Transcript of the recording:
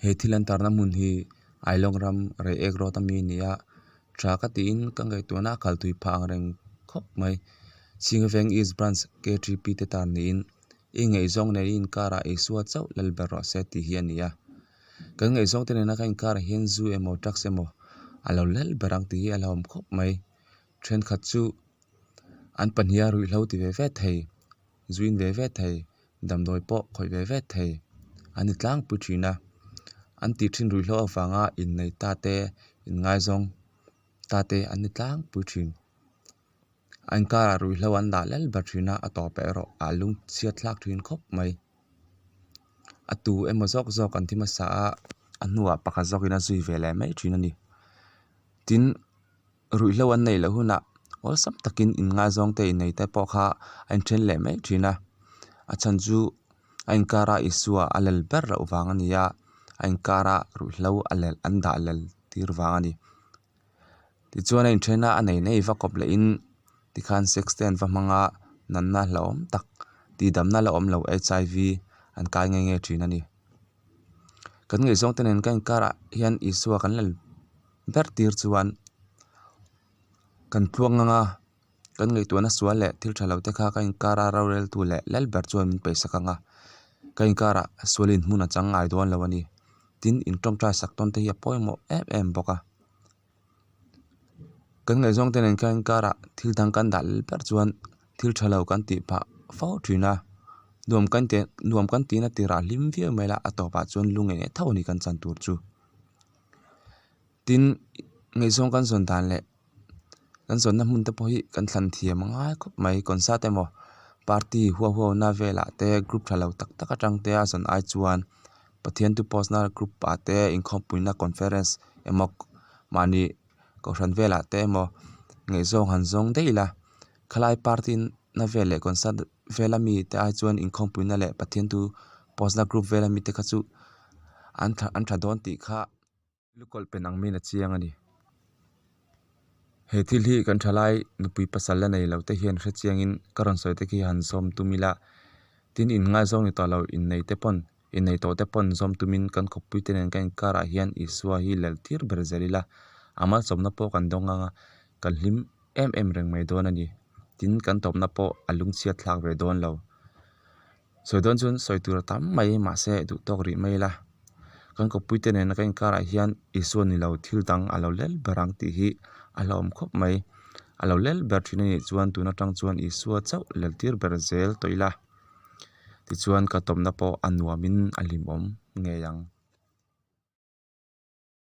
He thil an tarna hmun hi Ailawng ram Reiek road ami a ni a tha ka tiin ka ngaihtuahna a kal tui phah ang reng khawp mai Chhingveng east branch k t p te tar niin i ngaihzawng nei inkarah Isua chauh lal ber rawh se tih hi a ni a kan ngaihzawng te nena kan inkarah hian zu emaw drugs emaw a lo lal ber ang tih hi a hlauhawm khawp mai thenkhat chu an pahniha ruihhlo ti ve ve thei zu in ve ve thei damdawi pawh khawih ve ve thei an ni tlangpui thin a an tih thin ruihhlo avanga innei ta te inngaizawng ta te an ni tlangpui thin. A inkarah ruihhlo an dah lel ber thin a a tawp erawh a lung chhiat thlak thin khawp mai. A tu emaw zawk zawk an thi hmasa a a hnuah pakhat zawkin a zui ve leh mai thin a ni. Tin ruihhlo an neih loh hunah awlsam takin inngaizawng te innei te pawh kha a inthen leh mai thin a a chhan chu a inkara Isua a lel ber loh vang a ni a a inkara ruihhlo a lel an dah lel tir vang a ni. Tichuan a inthen a a nei nei va kawp leh in tikhan sex te an va hmang a natna hlauhawm tak tihdamna la awm lo h i v an kai nghe nghe thin a ni. Kan ngaihzawng te nen kan inkarah hian Isua kan la ber tir chuan kan tluang ang a kan ngaihtuahna sual leh thil tha lo te kha kan inkara roreltu leh lal ber chuan min peisak ang a kan inkarah sual in hmun a chang ngai dawn lo a ni. Tin in tawngtai sak tawn te hi a pawimawh em em bawk a. Kan ngaihzawng te nen khan karah thil dang kan dah lel ber chuan thil tha lo kan tih phah fo thin a nuam kan tih nuam kan tihna tirah hlim viau mai la a tawpah chuan lu ngei ngei tho a ni kan chan tur chu. Tin ngaihzawng kan zawn dan leh kan zawnna hmun te pawh hi kan thlan thiam a ngai khawp mai concert emaw party huau huau na velah te group tha lo tak tak atang te a zawn ai chuan Pathian tu post na group ah te inkhawmpuina conference emaw mahni kohhran velah te emaw ngaihzawng han zawng daih ila khalai party na vel leh concert vela mi te ai chuan inkhawmpuina leh Pathian tu post na group vela mi te kha chu an tha an tha dawn tih kha. Lukawlh pen ang miin a chiang a ni. He thil hi kan thalai nupui pasal la nei lo te hian hre chiangin ka rawn sawi te khi han zawm tum ila tin in ngaizawng ni tawh lo innei te pawn innei tawh te pawn zawm tumin kan khawppui te nen kan inkarah hian Isua hi lel tir ber zel ila a malsawmna pawh kan dawng ang a kan hlim em em reng mai dawn a ni. Tin kan tawpna pawh a lungchhiat thlak ve dawn lo. Sawi dawn chuan sawi tur a tam mai mahse duh tawk rih mai ila kan kawppui te nena kan inkarah hian Isua ni lo thil dang a lo lel ber ang tih hi a hlauhawm khawp mai a lo lel ber thin a nih chuan tun atang chuan Isua chauh lel tir ber zel tawh ila tichuan ka tawmna pawh a nuamin a hlimawm ngei ang.